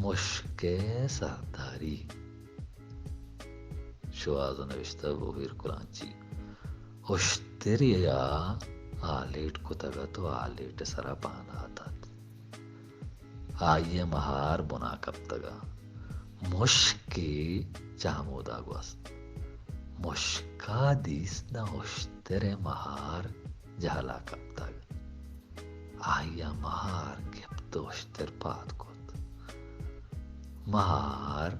مشک ءِ سرداری۔ شوہاز ءَ نوشتہ، بوہیر کلانچی۔ اشترے ءَ ہالیٹ کتگ ات ءُ ہالیٹ ءِ سرا پانات ات۔ آئی ءِ مہار بنا کپتگ ات۔ مشکے چہ ہمودا گوست۔ مشکا دیست داں اشتر ءِ مہار جہلا کپتگ۔ آئی ءَ مہار گپت ءُ اشتر پاد کت۔ مہار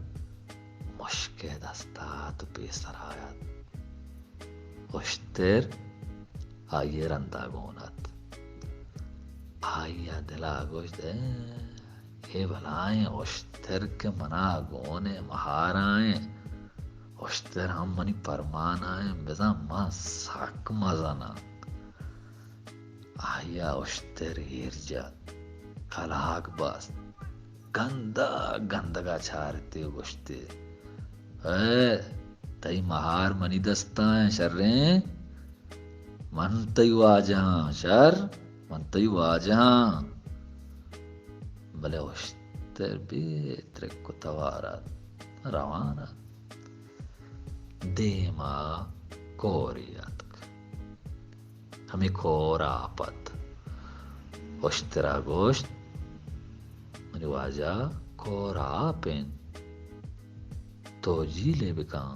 مشک ءِ دستا ات ءُ پیسرا ات۔ اشتر آئی ءِ رندا گون ات۔ آئی ءَ دلا گوشت، اے، اے بلائیں اشتر کہ منا گون ءَ مہارا ایں، اشتر ہم منی پرمانا ایں، بزاں من سک مزن آں۔ آئی ءَ اشتر ایر جت، کلاگ بست، گندگ گندگ ءَ چارت ئے ءُ گوشت ئے، اے، تئی مہار منی دستا ایں شریں؟ من تئی واجہ آں، شر، من تئی واجہ آں۔ بلے اشتر بے ترک ءُ توار ات، روان ات۔ دیما کورے اتک۔ ہمے کور آپ ات۔ اشترا گوشت، منی واجہ، کور آپ انت، تو جیلے بکن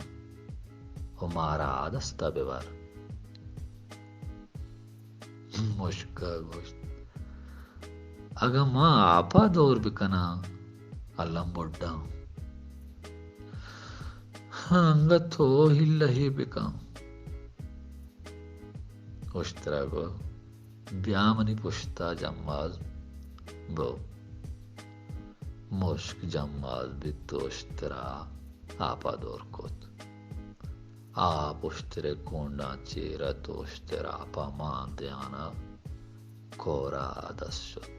ءُ مارا آ دستا ببر۔ مشکا گوشت، اگاں ما آپا دور بکناں، الم بڈاں۔ ہاں، انگت تو ہلہے بکن۔ اشترا گو، بیا منی پشتا جماز بو۔ مشک جماز بیت ءُ اشترا آپا دور کت۔ آپ اشترے کونڈاں چیر ات ءُ اشتر آپا مان دیانا کورا دست شت۔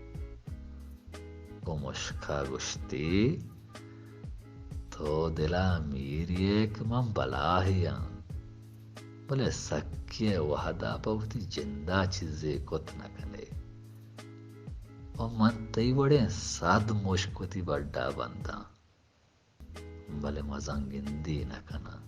گوں مشکا گوشتی، تو دلا میری ئے کہ من بلاہے آں، بلے سکی ءِ وہدا پہ وتی جندا چیزے کت نہ کن ئے۔ ءُ من تئی وڑیں صد مشک وتی بڈا بنداں، بلے مزن گندی نہ کناں۔